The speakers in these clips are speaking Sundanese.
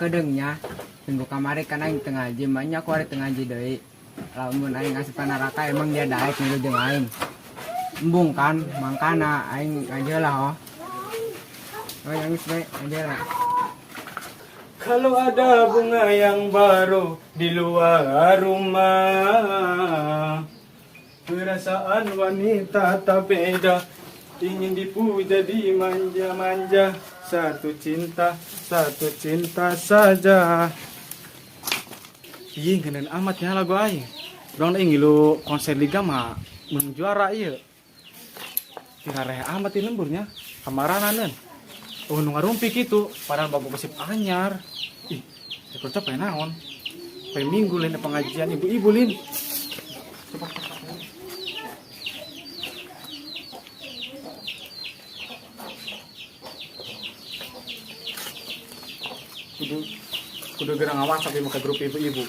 Sakedeungnya minggu kamari kan aing teu ngaji, maknya aku hari teu ngaji deui. Lamun aing asup ka neraka emang dia daek ngilu jeung aing. Embung kan, mangkana aing ngaji lah oh. Oh, yang geus bae ngaji lah. Kalau ada bunga yang baru di luar rumah, perasaan wanita tak beda, ingin dipuja dimanja-manja. Satu cinta saja. Iya, ngeunaheun amat ya lagu aing. Urang aing ngilu konser liga mah menang juara ieu. Tirareh amat ini lemburnya. Kamarana. Oh, nu ngarumpi gitu, padahal bagus gosip anyar. Ih, rekor capek naon. Poe minggu lain pengajian ibu-ibu lin. Coba. Kudu kudu gerang ngawas sampai ke grup ibu-ibu.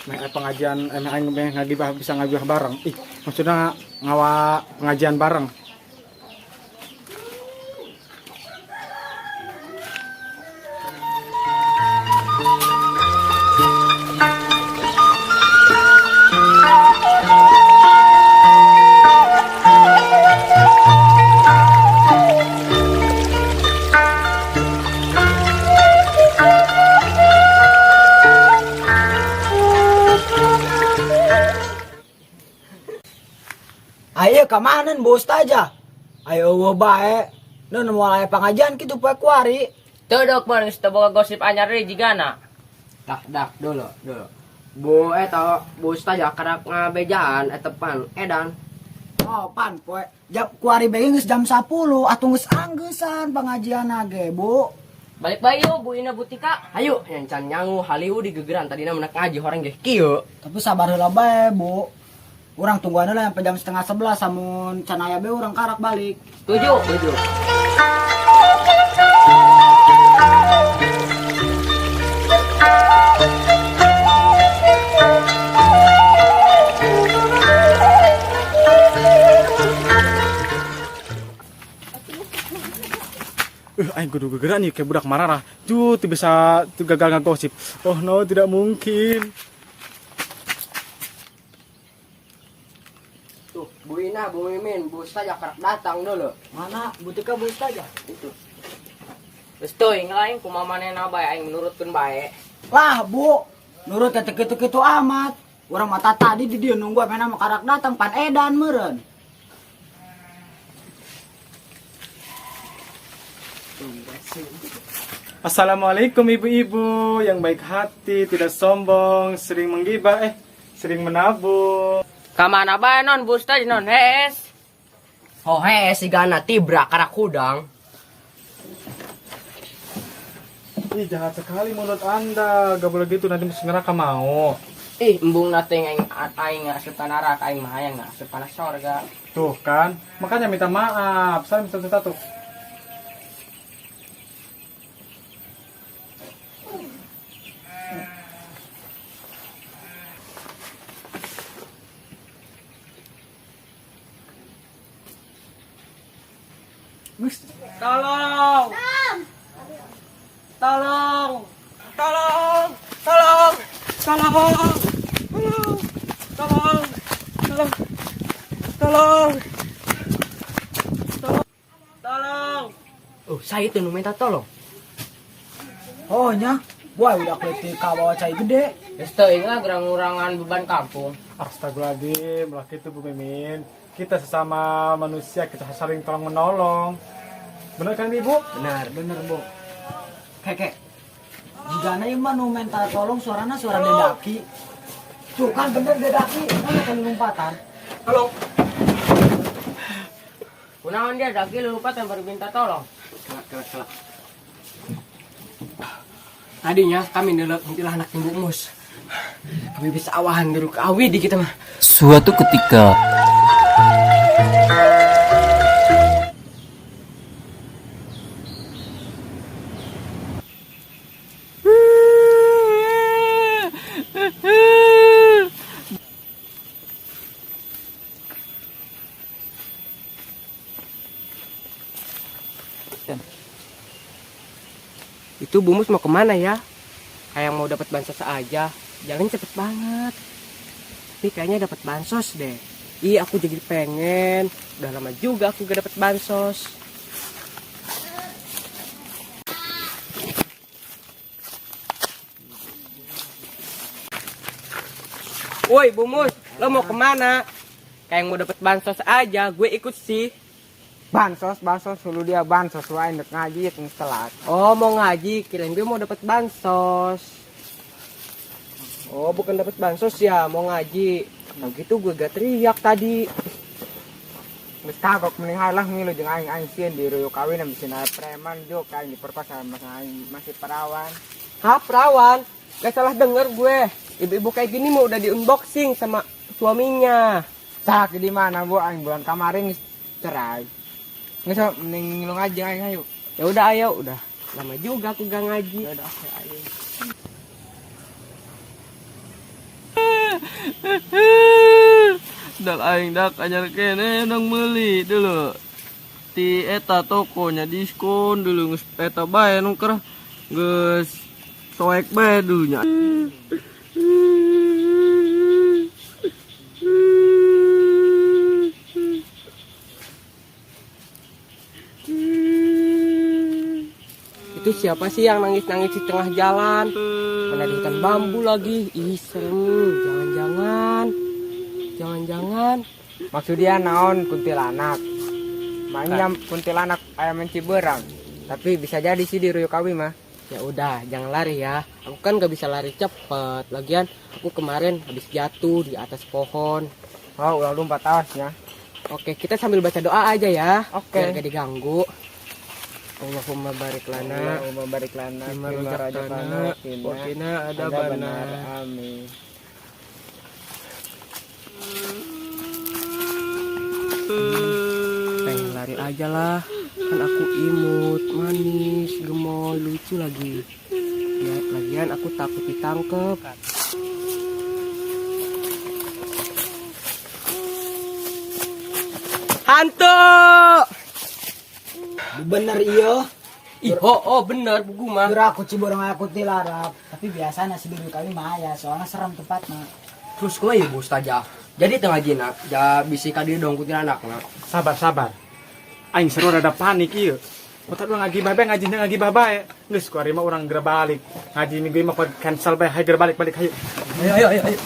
Meh pengajian meh aing meh ngagibah bisa ngagibah bareng. Ih, maksudnya ngawa pengajian bareng. Ayo kemana bos aja. Ayo eueuh bae. Nu moal aya pengajian kitu poe kuari. Teu dok geus teu boga gosip anyar deui jigana. Dak dak dulu dulu. Bu eta bu ustazah karak ngabejaan eta pan edan. Oh pan poe jam kuari bae geus jam 10 atuh geus anggeusan pengajian ge, Bu. Balik bae yuk Bu Ina Butika. Hayu yang can nyangu haliu di gegeran tadina menak ngaji horeng ge kieu. Tapi sabar heula bae, Bu. Urang tungguan heula sampai jam 10.30 samun can aya bae urang karak balik. Setuju. Setuju. Aing kudu gegeran nih kayak budak mararah. Tuh, tuh bisa tuh gagal ngagosip. Oh no, tidak mungkin. Tuh, Bu Ina, Bu Mimin, Bu Ustazah karak datang dulu. Mana Butika Bu Ustazah? Itu. Geus teuing lah aing kumaha manehna bae aing menurutkeun bae. Lah, Bu, nurut teh kitu-kitu amat. Urang mata tadi di dieu nunggu amena mah karak datang pan edan meureun. Assalamualaikum ibu-ibu yang baik hati, tidak sombong, sering menggibah, sering menabung. Kamana bae non Bu Ustazah non hees. Oh hees sigana tibra karak hudang. Ih, jahat sekali mulut Anda. Gak boleh gitu, nanti masuk neraka mau. Ih, embung na teh aing aing ngasup ka neraka aing mah hayang ngasup kana sorga. Tuh kan, makanya minta maaf. Salam satu-satu. Tolong. Tolong. Tolong. Tolong. Tolong. Tolong. Tolong. Tolong. Tolong. Tolong. Oh, saya itu nu minta tolong. Oh nya, wah udah kletik bawa cai gede. Geus teuing lah gerang-ngurangan beban kampung. Astagfirullahaladzim, lah gitu Bu Mimin. Kita sesama manusia, kita saling tolong menolong. Benar kan Ibu? Benar. Bener, Bu. Keke. Jigana ieu mah nu minta tolong suarana suara dedaki. Tuh kan bener dedaki, mana kan lompatan. Tolong. Kunaon dia daki lupa teh baru minta tolong. Kelak kelak kelak. Tadinya kami ndelok kuntilanak anak mus. Kami bisa awahan dulu ke awi di kita mah. Suatu ketika Itu Bumus mau kemana ya? Kayak mau dapat bansos aja. Jalan cepet banget. Tapi kayaknya dapat bansos deh. Ih, aku jadi pengen. Udah lama juga aku gak dapat bansos. Woi, Bumus, lo mau kemana? Kayak mau dapat bansos aja, gue ikut sih. Bansos, bansos, hulu dia bansos wae ndek ngaji tong telat. Oh, mau ngaji, kirain gue mau dapat bansos. Oh, bukan dapat bansos ya, mau ngaji. Kalau gitu gue gak teriak tadi. Geus kagok mending halah ngilu jeung aing, aing sieun diruyuk kawin bisi aya preman juk aing diperkosa masa aing masih perawan. Hah, perawan? Gak salah denger gue. Ibu-ibu kayak gini mau udah di unboxing sama suaminya. Cak di mana bu, aing bulan kemarin geus cerai. Geus mending ngilu ngaji aing, ayo. Ya udah ayo, udah lama juga aku gak ngaji. Ya udah oke ayo. Dak aing dak anyar kene dong meuli dulu. Ti eta tokonya diskon dulu, geus eta bae nu keur geus soek bae dulunya. Itu siapa sih yang nangis-nangis di tengah jalan? Mana di hutan bambu lagi. Ih, serem. Jangan-jangan. Jangan-jangan. Maksud dia naon, kuntilanak? Mainnya kuntilanak ayam Ciberang. Tapi bisa jadi sih di Ruyukawi mah. Ya udah, jangan lari ya. Aku kan gak bisa lari cepet. Lagian aku kemarin habis jatuh di atas pohon. Oh, ulah lompat awasnya. Oke, kita sambil baca doa aja ya. Oke. Biar gak diganggu. Allahumma barik lana Allahumma barik lana fima fima razaqtana razaqtana wa qina adzabannar. adzabannar. Amin. Pengen lari aja lah. Kan aku imut, manis, gemoy, lucu lagi. Ya, lagian aku takut ditangkep. Hantu! Bener iya. Ih, oh, oh bener, buku mah. Kira aku Ciborong aya kuntilanak, tapi biasanya si dulu kali mah aya, soalnya serem tempatnya. Terus kumaha ieu Ustazah? Jadi teu ngajina, ja bisi ka dieu dong kuntilanak na. Sabar, sabar. Aing seru rada panik ieu. Kota dua ngaji bae, ngaji ngaji bae. Geus ku ari mah urang geura balik. Ngaji minggu mah cancel bae, hayu geura balik balik hayu. Ayo ayo ayo ayo.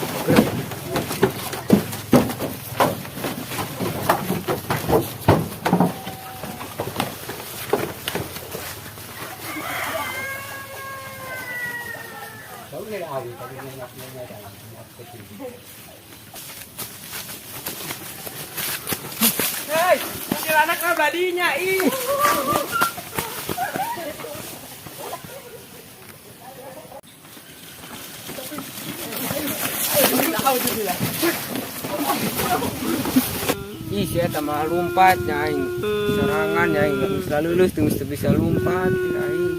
Hei, kuntilanak mah badinya ih. Ih, sia mah lompat nya aing. Sorangan nya aing geus lulus teu geus bisa lompat aing.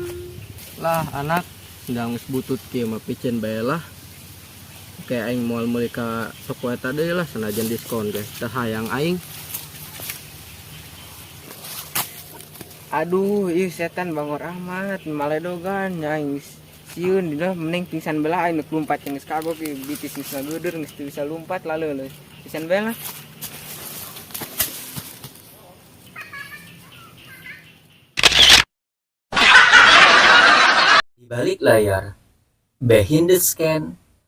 Lah anak ndang geus butut kieu mah piceun bae lah. Kayak aing moal meuli ka toko eta deui lah, sanajan diskon ge teu hayang aing. Aduh, ih setan bangor amat, maledogan nya aing sieun dina, mending pingsan belah aing, nuk lompat geus kagok ieu bitis geus ngageudeur, geus teu bisa lompat lalu leuh. Pingsan bae lah. Di balik layar, behind the scene,